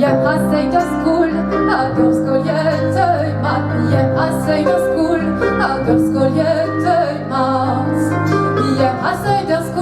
Ya asei da skol hag ur skoliet mat. Ya asei da skol hag ur skoliet mat. Ya asei da.